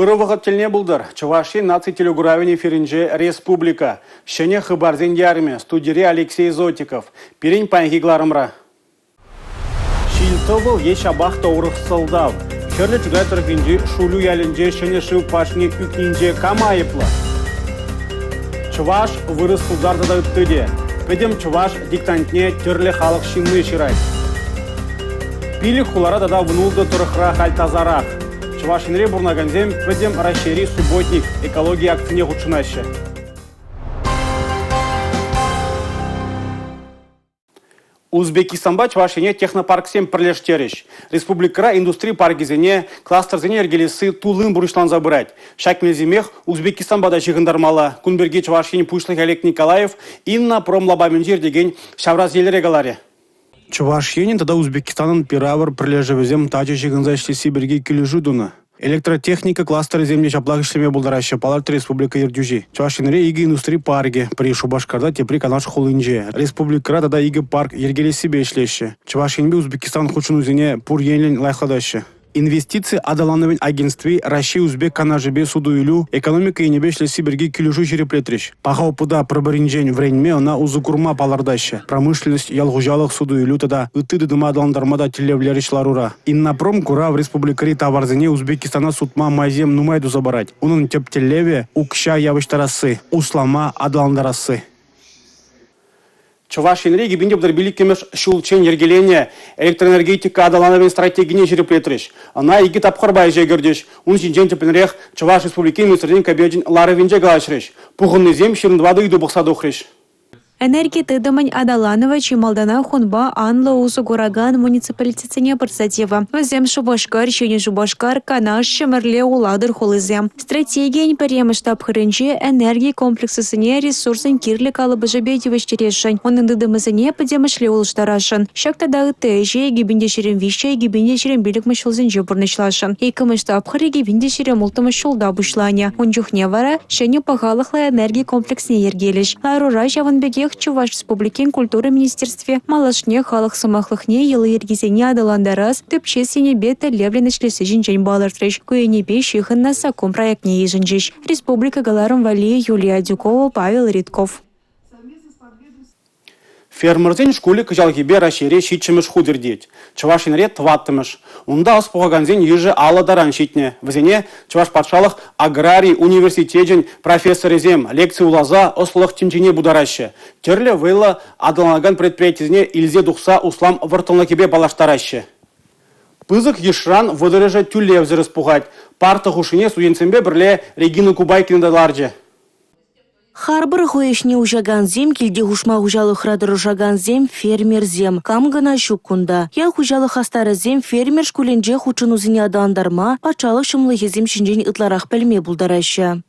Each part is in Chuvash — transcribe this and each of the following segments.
Ырӑ вӑхӑт тӗлне пултӑр. Чӑваш Ен наци телекуравӗн эфирӗнче «Республика». Ҫӗнӗ хыпарсен ярӑмӗ. Студире Алексей Зотиков. Пирӗн паянхи кӑларӑмра. Ҫил-тӑвӑл е ҫапах та урӑх сӑлтав. Хӗрлӗ Чутай тӑрӑхӗнчи Шулю ялӗнче ҫӗнӗ шыв пашни ӳкнинче кам айӑплӑ? Чӑваш, вырӑс, тутар тата ытти те. Пӗтӗм чӑваш диктантне тӗрлӗ халӑх ҫынни ҫырать. Пилӗк хулара тата вунултӑ тӑрӑхра халь тасарах. Чӑваш Енре пурӑнакансем Пӗтӗм Раҫҫейри субботник экологи акцине хутшӑнаҫҫӗ. Узбекистанпа Чӑваш Ене технопарксем пӗрлештерӗҫ. Республикӑра индустри паркӗсене, кластерсене йӗркелесси туллин пурнӑҫланса пырать. Ҫак мелсемех Узбекистанпа та ҫыхӑнтармалла. Кун пирки Чӑваш Ен Пуҫлӑхӗ Олег Николаев Инна-Пром лапамӗнче иртекен ҫавра сӗтелре каларӗ. Чӑваш Енӗн тата Узбекистанӑн пир-авӑр пӗрлешӗвӗсем тачӑ ҫыхӑнса ӗҫлесси пирки килӗшӳ тунӑ. Электротехника кластерӗсем те ҫаплах ӗҫлеме пултараҫҫӗ, палӑртрӗ республика ертӳҫи. Чӑваш Енре икӗ индустри паркӗ, пӗри Шупашкарта, тепри Канаш хулинче. Республикӑра тата икӗ парк йӗркелессипе ӗҫлеҫҫӗ. Чӑваш Енпе Узбекистан хутшӑнусене пур енлӗн лайӑхлатаҫҫӗ. Инвестици аталанӑвӗн агентстви Раҫҫей-Узбек канашӗпе суту-илӳ, экономика енӗпе ӗҫлесси пирки килӗшӳ ҫирӗплетрӗҫ. Паха опыта пӗр-пӗринчен вӗренме, ӑна усӑ курма палӑртаҫҫӗ. Промышленность, ял хуҫалӑх, суту-илӳ тата ытти тытӑма аталантарма та тӗллевлерӗҫ ларура. Иннопром курав республикӑри таварсене Узбекистана сутма майсем нумай туса парать. Унӑн тӗп тӗллевӗ – укҫа явӑҫтарасси, услама аталантарасси. Чӑваш Енре 2035-мӗш ҫулччен йӗркеленӗ электроэнергетика аталанӑвӗн стратегине ҫирӗплетрӗҫ. Ӑна икӗ тапхӑрпа ӗҫе кӗртӗҫ. Ун ҫинчен тӗплӗнрех Чӑваш Республикин Министрсен Кабинечӗн ларӑвӗнче калаҫрӗҫ. Пухӑннисем 24 ыйту пӑхса тухрӗҫ. Энерги тытӑмӗн аталанӑвӗ чи малтанах унпа анлӑ усӑ куракан муниципалитетсене пырса тивӗ. Вӗсем Шупашкар, Ҫӗнӗ Шупашкар, Канаш, Ҫӗмӗрле, Улатӑр хулисем. Стратегийӗн пӗрремӗш тапхӑрӗнче энерги комплексӗсене ресурсӑн кирлӗ калӑпӑшӗпе тивӗҫтересшӗн, унӑн тытӑмӗсене пӗтӗмӗшле улӑштарасшӑн. Ҫак тата ытти ӗҫе 2023 2025 ҫулсенче пурнӑҫласшӑн. Иккӗмӗш тапхӑр 2026 ҫулта пуҫланӗ. Ун чухне вара ҫӗнӗ пахалӑхлӑ энерги комплексне йӗркелӗҫ. Ларура ҫавӑн пекех Чӑваш Республикин культура министерстви малашне халӑх сӑмахлӑхне, йӑли-йӗркисене аталантарас, тӗпчес енӗпе тӗллевлӗн ӗҫлесси ҫинчен палӑртрӗҫ. Ку енӗпе ҫыхӑннӑ саккун проектне йышӑнчӗҫ. Республика кӑларӑм валли Юлия Адюкова, Павел Ритков. Фермерсен шкулӗ кӑҫалхипе Раҫҫейре ҫиччӗмӗш хут иртет. Чӑваш Енре тӑваттӑмӗш. Унта ӑс пухакансен йышӗ 50 таран ҫитнӗ. Вӗсене Чӑваш патшалӑх аграри университечӗн профессорӗсем лекци вуласа ӑслӑлӑх тӗнчине путараҫҫӗ, тӗрлӗ вӑйлӑ аталанакан предприятисене илсе тухса услам вӑрттӑнлӑхӗпе паллаштараҫҫӗ. Пысӑк йышран вӑтӑрӑшӗ тӳлевсӗр ӑс пухать. Парта хушшине студентсемпе пӗрле Регина Кубайкина та ларчӗ. Харпӑр хӑй ӗҫне уҫакансем, килти хушма хуҫалӑхра тӑрӑшакансем, фермерсем. Кам кӑна ҫук кунта. Ял хуҫалӑх хастарӗсем фермер шкулӗнче хутшӑнусене аталантарма, патшалӑх ҫӑмӑллӑхӗсем ҫинчен ытларах пӗлме пултараҫҫӗ.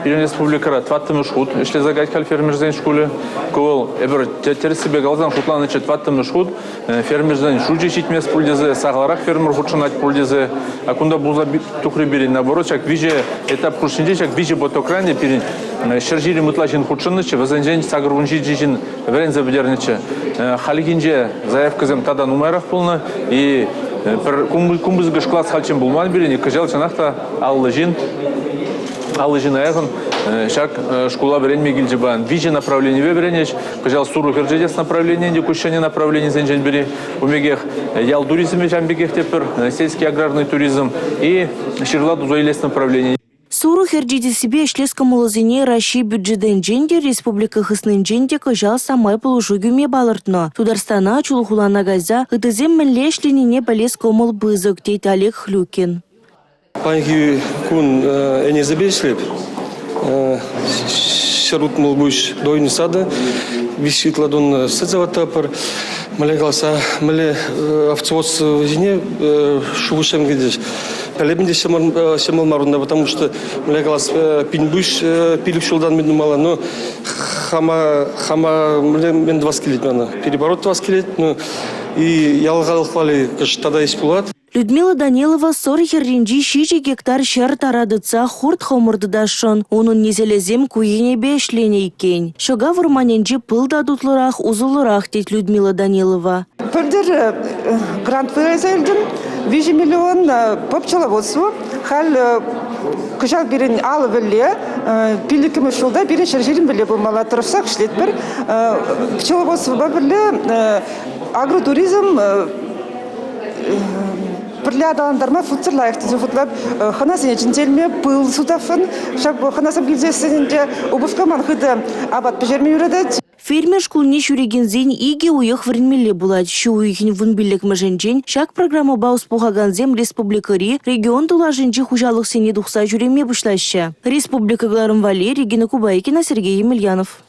Пирӗн республикӑра тӑваттӑмӗш хут ӗҫлесе каять халь фермерсен шкулӗ. Ку вӑл эпир тӗрӗссипе каласан шутланӑччӗ тӑваттӑмӗш хут. Фермерсен шучӗ ҫитмест пуль тесе, сахалрах фермер хутшӑнать пуль тесе. А кунта пулса тухрӗ пирӗн, наоборот, ҫак виҫӗ этап хушшинче, ҫак виҫӗ потокран пирӗн 120 ытла ҫын хутшӑннӑччӗ, вӗсенчен 87 ҫын вӗренсе пӗтернӗччӗ. Хальхинче заявкӑсем тата нумайрах пулнӑ, и пӗр кун пысӑкӑш класс хальччен пулман пирӗн, кӑҫал чӑнах та 50 ҫын 50 ҫын аяхӑн ҫак шкула вӗренме килчӗ паян. Виҫӗ направленипе вӗренӗҫ. Кӑҫал сурӑх ӗрчетес направлени ӗнтӗ ку ҫӗнӗ направленисенчен пӗри. Ун пекех ял туризмӗ ҫавӑн пекех тепӗр, сельский аграрный туризм и ҫырла туса илес направлени. Сурӑх ӗрчетессипе ӗҫлес кӑмӑллисене Раҫҫей бюджетӗнчен те, республика хыснинчен те кӑҫал самай пулӑшу кӳме палӑртнӑ. Тутарстана, Чулхулана кайса ыттисем мӗнле ӗҫленине пӗлес кӑмӑл пысӑк, тет Олег Хлюкин. Паянхи кун ӗнесемпе ӗҫлеп. 160 пуҫ дойный сада, виҫ ытла тонна сӗт заводтапӑр. Мӗнле каласа, мӗнле овцеводство ҫине шухӑшсем килчӗҫ. Пӗлетӗн те ҫӑмӑл мар унта, потому что, мӗнле калас, пин пуҫ пилӗк ҫултан мӗн тумалла, но хама, хама мӗнле мӗн тӑвас килет мана, переворот тӑвас килет, ну, и ял халӑх валли тата ӗҫ пулать. Людмила Данилова Сӑр хӗрринчи 7 гектар ҫӗр тара тытса хурт-хӑмӑр тытасшӑн. Унӑн несӗлӗсем ку енӗпе ӗҫленӗ иккен. Ҫӑка вӑрманӗнчи пыл та тутлӑрах, усӑллӑрах, тет Людмила Данилова. Пӗлтӗр грант выляса илтӗм. 3 миллион по пчеловодству. Халь Кӑҫал пирӗн 50 вӗлле, пиллӗкмӗш ҫулта пирӗн 120 вӗлле пулмалла. Тӑрӑшсах ӗҫлетпӗр. Пчеловодствӑпа пӗрле агротуризм пӗрле аталантарма шутсӑр лайӑх тесе шутлап. Хӑнасене чӗнсе илме пыл сутасшӑн. Ҫак хӑнасем килсессӗн ӗнтӗ упӑшка ман хытӑ апат пӗҫерме юратать. Фермер шкулне ҫӳрекенсен 2 уйӑх вӗренмелле пулать. Ҫу уйӑхӗн 15-мӗшӗнчен ҫак программӑпа ӑс пухакансем республикӑри, регион тулашӗнчи хуҫалӑхсене тухса ҫӳреме пуҫлаҫҫӗ. Республика кӑларӑм валли Регина Кубайкина, Сергей Емельянов.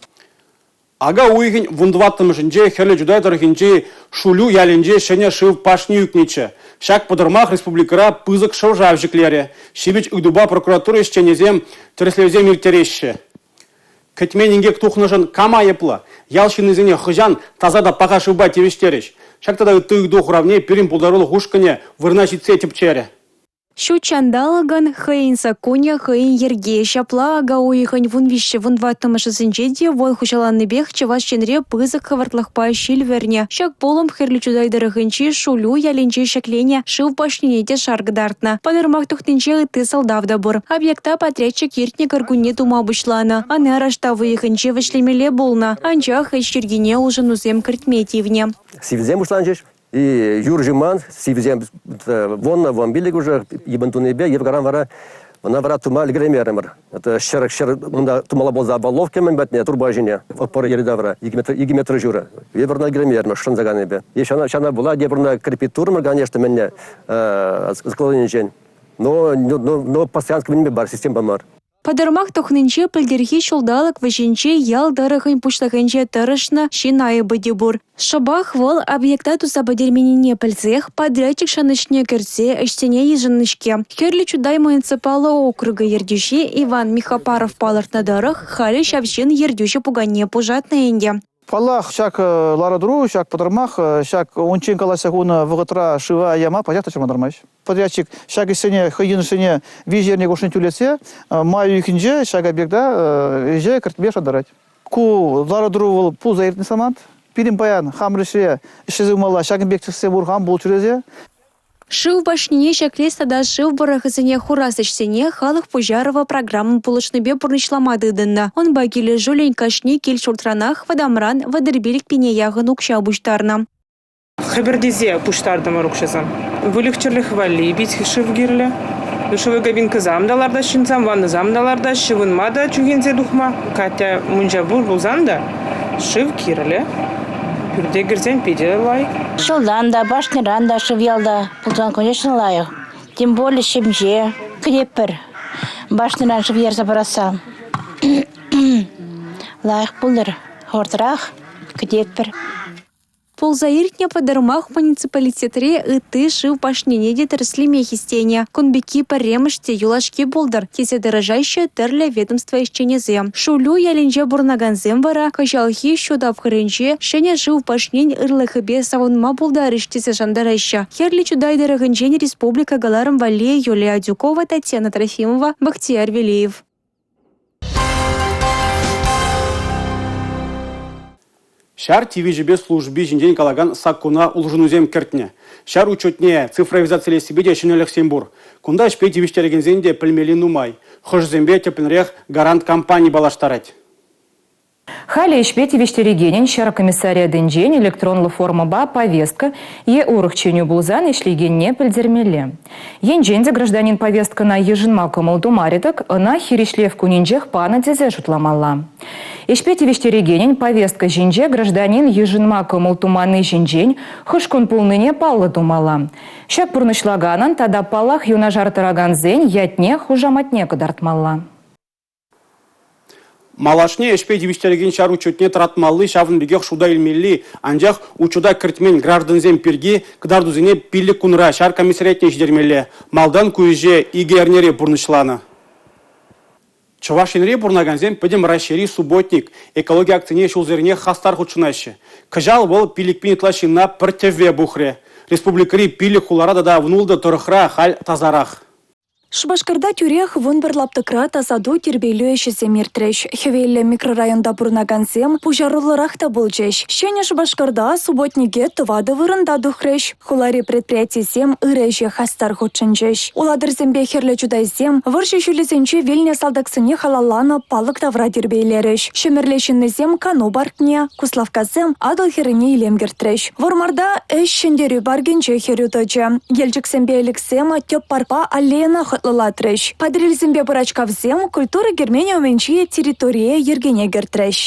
Ака уйӑхӗн 14-мӗшӗнче Хӗрлӗ Чутай тӑрӑхӗнчи Шулю ялӗнче ҫӗнӗ шыв пашни ӳкнӗччӗ. Ҫак пӑтӑрмах республикӑра пысӑк шӑв-шав ҫӗклерӗ. Ҫивӗч ыйтупа прокуратура ӗҫченӗсем тӗрӗслевсем ирттереҫҫӗ. Кӗтмен инкек тухнӑшӑн кам айӑплӑ? Ял ҫыннисене хӑҫан таса та паха шывпа тивӗҫтерӗҫ? Ҫак тата ытти ыйту хуравне пирӗн пултарулӑх ушкӑнӗ вырӑна ҫитсе тӗпчерӗ. Ҫут ҫанталӑкӑн хӑйӗн саккунӗ, хӑйӗн йӗрки. Ҫапла ака уйӑхӗн 13-14-мӗшӗсенче те вӑл хуҫаланнипех Чӑваш Енре пысӑк хӑвӑртлӑхпа ҫил вӗрнӗ. Ҫак пулӑм Хӗрлӗ Чутай тӑрӑхӗнчи Шулю ялӗнче ҫӗкленӗ шыв пашнине те шар кӑтартнӑ. Пӑтӑрмах тухнинче ытти сӑлтав та пур. Объекта подрядчик иртнӗ кӗркунне тума пуҫланӑ. Ӑна раштав уйӑхӗнче вӗҫлемелле пулнӑ. Анчах ӗҫ йӗркине улшӑнусем кӗртме тивнӗ. Сивӗсем пуҫланчӗҫ. И юр ҫуман, сивӗсем вонна, вон пилӗк уже йӑпӑн тунипе, йӑпкаран вара ӑна вара тума ӗлкӗреймерӗмӗр. Это ҫӗр, ҫӗр унта тумалла пулса воловка мӗн патне, турба ҫине, опор йӗри-тавра, 2 метр, 2 метр ҫурӑ. Эпир ӑна ӗлкӗреймерӗмӗр, шӑнса каннипе. И ҫана, ҫана була, эпир ӑна крепить турӑмӑр, конечно, мӗнне, склоненчен. Но, но, но постоянно мӗнпе бар, система мар. Пӑтӑрмах тухнинче пӗлтӗрхи ҫулталӑк вӗҫӗнче ял тӑрӑхӗн пуҫлӑхӗнче тӑрӑшнӑ ҫын айӑпӗ те пур. Шӑпах вӑл объекта туса пӗтерменнине пӗлсех подрядчик шанӑҫне кӗрсе ӗҫсене йышӑннӑ-ҫке. Хӗрлӗ Чутай муниципаллӑ округӗ ертӳҫи Иван Михопаров палӑртнӑ тӑрӑх, халӗ ҫав ҫын ертӳҫӗ пуканне пушатнӑ ӗнтӗ. Паллах, ҫак лару-тӑру, ҫак пӑтӑрмах, ҫак унччен калаҫса хунӑ вӑхӑтра шыва яма пачах та чӑрмантармасть. Подрядчик ҫак ӗҫсене, хӑй йӑнӑшсене виҫӗ эрне хушшине тӳлесе май уйӑхӗнче ҫак объекта ӗҫе кӗртме шантарать. Ку лару-тӑру вӑл пулса иртнӗ самант. Пирӗн паян хамӑр ӗҫре ӗҫлесе пымалла ҫакӑн пек тӗссем пур, хам пул ҫӳресе. Шыв пашнине ҫӗклес тата шыв пӑрӑхӗсене хурас ӗҫсене Халӑх пуҫарӑвӗ программа пулӑшнипе пурнӑҫлама тытӑннӑ. Унпа килӗшӳллӗн кашни кил-ҫуртранах вӑтамран 35 пине яхӑн укҫа пуҫтарнӑ. Хӗпӗртесе пуҫтартӑмӑр укҫасем. Выльӑх-чӗрлӗх валли пит шыв кирлӗ. Душевой кабинкӑсам та лартаҫ ҫынсам, ваннӑсам та лартаҫ, ҫӑвӑнма та чӳхенсе тухма. Катя мунча пур пулсан та шыв кирлӗ. Пӳрте кӗрсен питӗ лайӑх. Ҫӑлтан та, башньӑран та шыв ялта пулсан, конечно, лайӑх. Тем более ҫемҫе. Кӗтетпӗр башньӑран шыв ярса парасса. Лайӑх пултӑр, хӑвӑртрах кӗтетпӗр. Пулса иртнӗ пӑтӑрмах муниципалитетри ытти шыв пашнине те тӗрӗслеме хистенӗ. Кун пекки пӗрремӗш те юлашки пултӑр тесе тӑрӑшаҫҫӗ тӗрлӗ ведомство ӗҫченӗсем. Шулю ялӗнче пурӑнакансем вара кӑҫалхи ҫу тапхӑрӗнче ҫӗнӗ шыв пашнин ырлӑхӗпе савӑнма пултарӗҫ тесе шантараҫҫӗ. Хӗрлӗ Чутай тӑрӑхӗнчен республика кӑларӑм валли Юлия Адюкова, Татьяна Трофимова, Бахтияр Велиев. Ҫар тивӗҫӗпе служби ҫинчен калакан саккуна улшӑнусем кӗртнӗ. Ҫар учетне цифровизацилессипе те ҫӗнӗлӗхсем пур. Кунта ӗҫпе тивӗҫтерекенсен те пӗлмелли нумай. Хӑшӗсемпе тӗплӗнрех «Гарант» компани паллаштарать. Халӗ ӗҫпе тивӗҫтерекенӗн ҫар комиссариатӗнчен электронлӑ формӑпа повестка е урӑх чӗнӳ пулсан ӗҫлекенне пӗлтермелле. Енчен те гражданин повесткӑна йышӑнма кӑмӑл тумарӗ-тӗк, ӑна хирӗҫлев кунӗнчех панӑ тесе шутламалла. Ӗҫпе тивӗҫтерекенӗн повестка ҫинче гражданин йышӑнма кӑмӑл туманни ҫинчен хӑш кун пулнине паллӑ тумалла. Ҫак пурнӑҫлаканӑн тата, паллах, юнашар тӑракансен ятне, хушаматне кӑтартмалла. Малашне ӗҫпе тивӗҫтерекен ҫар учетне тӑратмалли ҫавӑн пекех шута илмелли, анчах учета кӗртмен граждансем пирки кӑтартусене 5 кунра ҫар комиссариатне ҫитермелле. Малтан ку ӗҫе 2 эрнере пурнӑҫланӑ. Чӑваш Енре пурӑнакансем Пӗтӗм Раҫҫейри субботник экологи акцине ҫулсеренех хастар хутшӑнаҫҫӗ. Кӑҫал вӑл 5 000 ытла ҫынна пӗр тӗвве пухрӗ. Республикӑри 5 хулара тата 16 тӑрӑхра халь тасарах. Шупашкарта тӳрех 11 лаптӑкра тасату тирпейлӳ ӗҫӗсем иртрӗҫ. Хӗвеллӗ микрорайонта пурӑнакансем пуҫаруллӑрах та пулчӗҫ. Ҫӗнӗ Шупашкарта субботнике тӑватӑ вырӑнта тухрӗҫ. Хулари предприятисем ырӑ ӗҫе хастар хутшӑнчӗҫ. Улатӑрсемпе Хӗрлӗ Чутайсем вӑрҫӑ ҫулӗсенче вилнӗ салтаксене халалланӑ палӑк тавра тирпейлерӗҫ. Ҫӗмӗрле ҫыннисем кану паркне, Куславккасем Атӑл хӗррине илем кӗртрӗҫ. Вӑрмарта ӗҫ Ҫӗнтерӳ паркӗнче хӗрӳ тӑчӗ. Елчӗксемпе Элӗксем тӗп паркпа аллейӑна хӑтлӑлатрӗҫ. Патӑрьелсемпе Пӑрачкавсем культура керменӗ умӗнчи территорие йӗркене кӗртрӗҫ.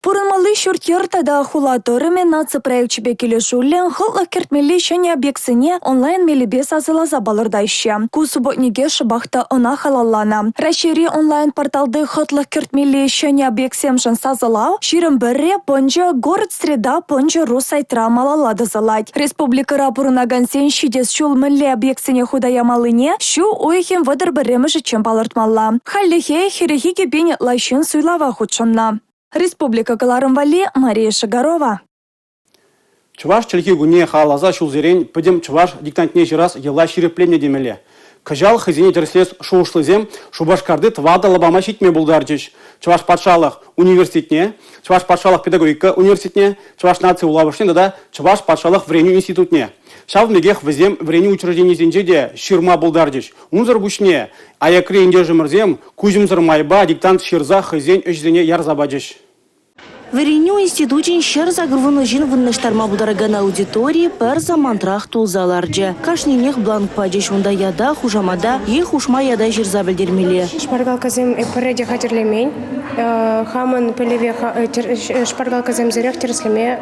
Пурӑнмалли ҫурт-йӗр тата хула тӑрӑмӗ наци проекчӗпе килӗшӳллӗн хӑтлӑх кӗртмелли ҫӗнӗ объектсене онлайн мелӗпе сасӑласа палӑртаҫҫӗ. Ку субботнике шӑпах та ӑна халалланӑ. Раҫҫейри онлайн-порталти хӑтлӑх кӗртмелли ҫӗнӗ объектсемшӗн сасӑлав 21-ре пӑнчӑ «Город среда пӑнчӑ ру» сайтра малалла тӑсӑлать. Республикӑра пурӑнакансен ҫитес ҫул мӗнле объектсене хута ямаллине ҫу уйӑхӗн 31-мӗшӗччен палӑртмалла. Хальлӗхе 42 пин ытла ҫын суйлава хутшӑннӑ. Республика кӑларӑм валли Мария Шигарова. Чӑваш чӗлхи кунне халалласа ҫулсерен пӗтӗм чӑваш диктантне ҫырас йӑла ҫирӗпленнӗ темелле. Кӑҫал хӑйсене тӗрӗслес шухӑшлисем Шупашкарти тӑватӑ лапама ҫитме пултарчӗҫ. Чӑваш патшалӑх университетне, Чӑваш патшалӑх педагогика университетне, Чӑваш наци вулавӑшне тата Чӑваш патшалӑх вӗренӳ институтне. Ҫавӑн пекех вӗсем вӗренӳ учрежденийӗсенче те ҫырма пултарчӗҫ. Унсӑр пуҫне аякри ентешӗмӗрсем куҫӑмсӑр майпа диктант ҫырса хӑйсен ӗҫӗсене ярса пачӗҫ. Вӗренӳ институчӗн 180 ҫын вырнаҫтарма пултаракан аудитори пӗр самантрах тулса ларчӗ. Кашнинех бланк пачӗҫ. Унта ята, хушамата е хушма ята ҫырса пӗлтермелле. Шпаргалкӑсем эп пӗрре те хатӗрлемен. Хамӑн пӗлӗве шпаргалкӑсемсӗрех тӗрӗслеме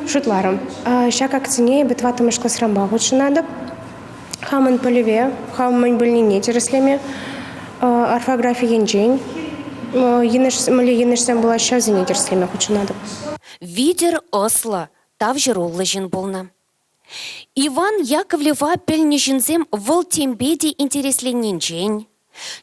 шутларӑм. Ҫак акцине эпӗ тӑваттӑмӗш класранпа хутшӑнатӑп. Хамӑн пӗлӗве, хам мӗн пӗлнине тӗрӗслеме, орфографи енчен мӗнле йӑнӑшсем пулаҫҫӗ, ҫавсене тӗрӗслеме хутшӑнатӑп. Витӗр ӑслӑ, тавҫӑруллӑ ҫын пулнӑ. Иван Яковлева пӗлнӗ ҫынсем вӑл темпе те интересленнинчен,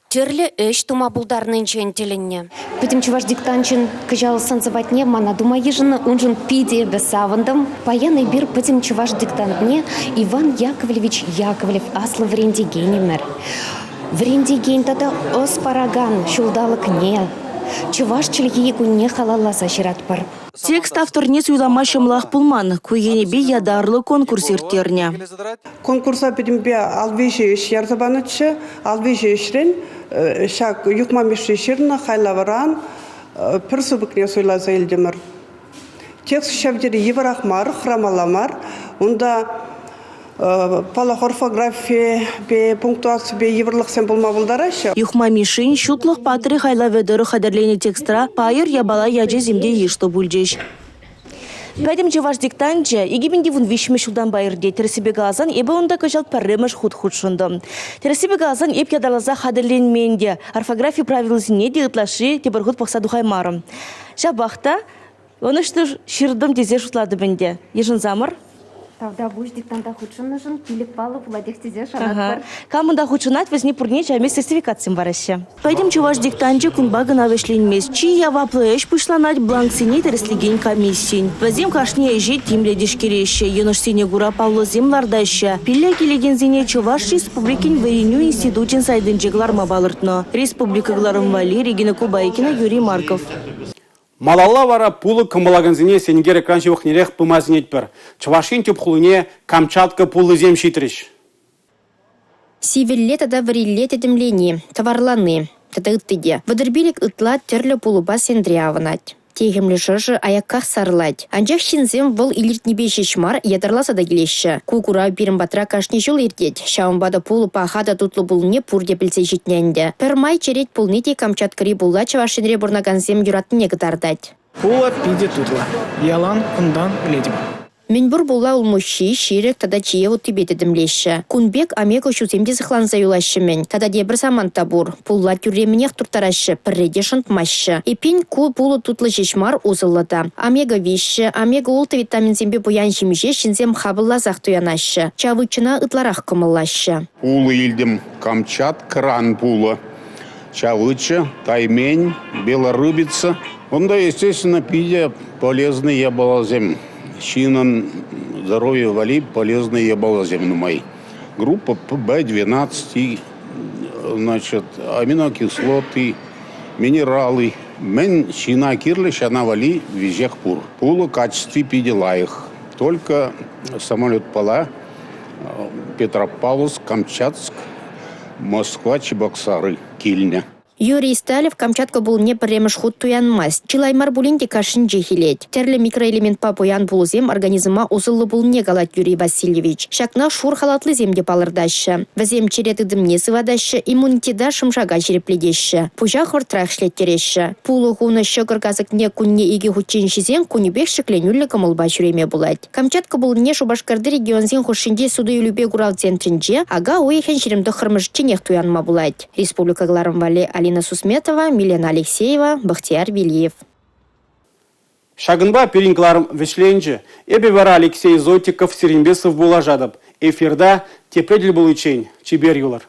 тӗрлӗ ӗҫ тума пултарнинчен тӗлӗннӗ. Пӗтӗм чӑваш диктанчӗн кӑҫал сӑн-сӑпатне мана тума йышӑннӑ. Уншӑн питӗ эпӗ савӑнтӑм. Паян эпир пӗтӗм чӑваш диктантне Иван Яковлевич Яковлев аслӑ вӗрентекенӗмӗр, вӗрентекен тата ӑс паракан ҫулталӑкне, чӑваш чӗлхи кунне халалласа ҫыратпӑр. Текст авторне суйлама ҫӑмӑлах пулман. Ку енӗпе ятарлӑ конкурс ирттернӗ. Конкурса пӗтӗмпе ал виҫӗ ӗҫ ярса панӑччӗ. Ал виҫӗ ӗҫрен ҫак Юхма Мишши ҫырнӑ хайлавран пӗр сыпӑкне суйласа илтӗмӗр. Текст ҫав тери йывӑрах мар, хӑрамалла мар. Унта паллах, орфографипе, пунктуаципе йывӑрлӑхсем пулма пултараҫҫӗ. Юхма Мишшин «Ҫутлӑх паттӑрӗ» хайлавӗ тӑрӑх хатӗрленӗ текстра пайӑр япала ячӗсем те йышлӑ пулчӗҫ. Пӗтӗм чӑваш диктанчӗ 2013-мӗш ҫултанпа иртет. Тӗрӗссипе каласан, эпӗ унта кӑҫал пӗрремӗш хут хутшӑнтӑм. Тӗрӗссипе каласан, эп ятарласа хатӗрленмен те, орфографи правилисене те ытлашши тепӗр хут пӑхса тухаймарӑм. Ҫапах та ӑнӑҫлӑ ҫыртӑм тесе шутлатӑп ӗнтӗ. Йышӑнсамӑр. Тавтапуҫ диктанта хутшӑннӑшӑн пилӗк паллӑ пулатех тесе шанатпӑр. Кам унта хутшӑнать, вӗсене пурне чайми сертификатсем параҫҫӗ. Пӗтӗм чӑваш диктанчӗ кунпа кӑна вӗҫленмест. Чи яваплӑ ӗҫ пуҫланать бланксене тӗрӗслекен комиссин. Вӗсем кашни ӗҫе тимлӗ тишкереҫҫӗ, йӑнӑшсене кура паллӑсем лартаҫҫӗ. Пиллӗк илекенсене Чӑваш Республикин вӗренӳ институчӗн сайтӗнче кӑларма палӑртнӑ. Республика кӑларӑм валли Регина Кубайкина, Юрий Марков. Малалла вара пулӑ кӑмӑллакансене сенкер экран ҫывӑхнерех пыма сӗнетпӗр. Чӑваш Ен тӗп хулине Камчатка пуллисем ҫитрӗҫ. Сивӗлле тата вӗрилле тӗтӗмлени, тӑварлани тата ытти те. 35 ытла тӗрлӗ пулӑпа сентре авӑнать. Техӗмлӗ шӑршӑ аякках сарӑлать. Анчах ҫынсем вӑл илӗртнипе ҫеҫ мар, ятарласа та килеҫҫӗ. Ку курав пирӗн патра кашни ҫул иртет. Ҫавӑнпа та пулӑ паха та тутлӑ пулнине пурте пӗлсе ҫитнӗ ӗнтӗ. Пӗрмай черет пулни те Камчаткӑри пулла Чӑваш Енре пурӑнакансем юратнине кӑтартать. Пулӑ питӗ тутлӑ. Ялан кунтан илетӗп. Мӗнпур пулла улмуҫҫи, ҫирӗк тата чие уттипе тӗтӗмлеҫҫӗ. Кун пек омега ҫусем те сыхланса юлаҫҫӗ-мӗн. Тата тепӗр самант та пур. Пулла тӳрремӗнех турттараҫҫӗ, пӗрре те шӑнтмаҫҫӗ. Эппин, ку пулӑ тутлӑ ҫеҫ мар, усӑллӑ та. Омега-3, омега-6 витаминсемпе пуян ҫимӗҫе ҫынсем хапӑлласах туянаҫҫӗ. Чавычӑна ытларах кӑмӑллаҫҫӗ. Пулӑ илтӗм, Камчаткӑран пулӑ. Чавыча, таймень, белорыбица. Унта, естественно, питӗ полезный япаласем. Ҫыннӑн здоровье валли полезный япаласем нумай. Группа Б12, значит, аминокислоты, минералы. Мӗн ҫына кирлӗ, ҫана валли веҫех пур. Пулӑ качестви питӗ лайӑх. Только самолетпала Петропавловск, Камчатск, Москва, Чебоксары килнӗ. Юрий Сталев Камчатка пуллине пӗрремӗш хут туянмасть. Чылай мар пулин те кашнинчех илет. Тӗрлӗ микроэлементпа пуян пулӑсем организма усӑллӑ пулнине калать Юрий Васильевич. Ҫакна шур халатлисем те палӑртаҫҫӗ. Вӗсем чӗре тытӑмне сыватаҫҫӗ, иммунитета шӑмшака ҫирӗплетеҫҫӗ, пуҫа хӑвӑртрах ӗҫлеттереҫҫӗ. Пулӑ хунӑ ҫӑкӑр касӑкне кунне икӗ хутчен ҫисен кунӗпех ҫӗкленӳллӗ кӑмӑлпа ҫӳреме пулать. Камчатка пуллине Шупашкарти регионсен хушшинчи суту-илӳпе курав центрӗнче ака уйӑхӗн 29-мӗшӗчченех туянма пулать. Республика кӑларӑм валли Алина Сусметова, Милена Алексеева, Бахтияр Велиев. Ҫакӑнпа пирӗн кӑларӑм вӗҫленчӗ. Эпӗ вара Алексей Зотиков сирӗнпе сывпуллашатӑп. Эфирта тепре тӗл пуличчен чипер юлӑр.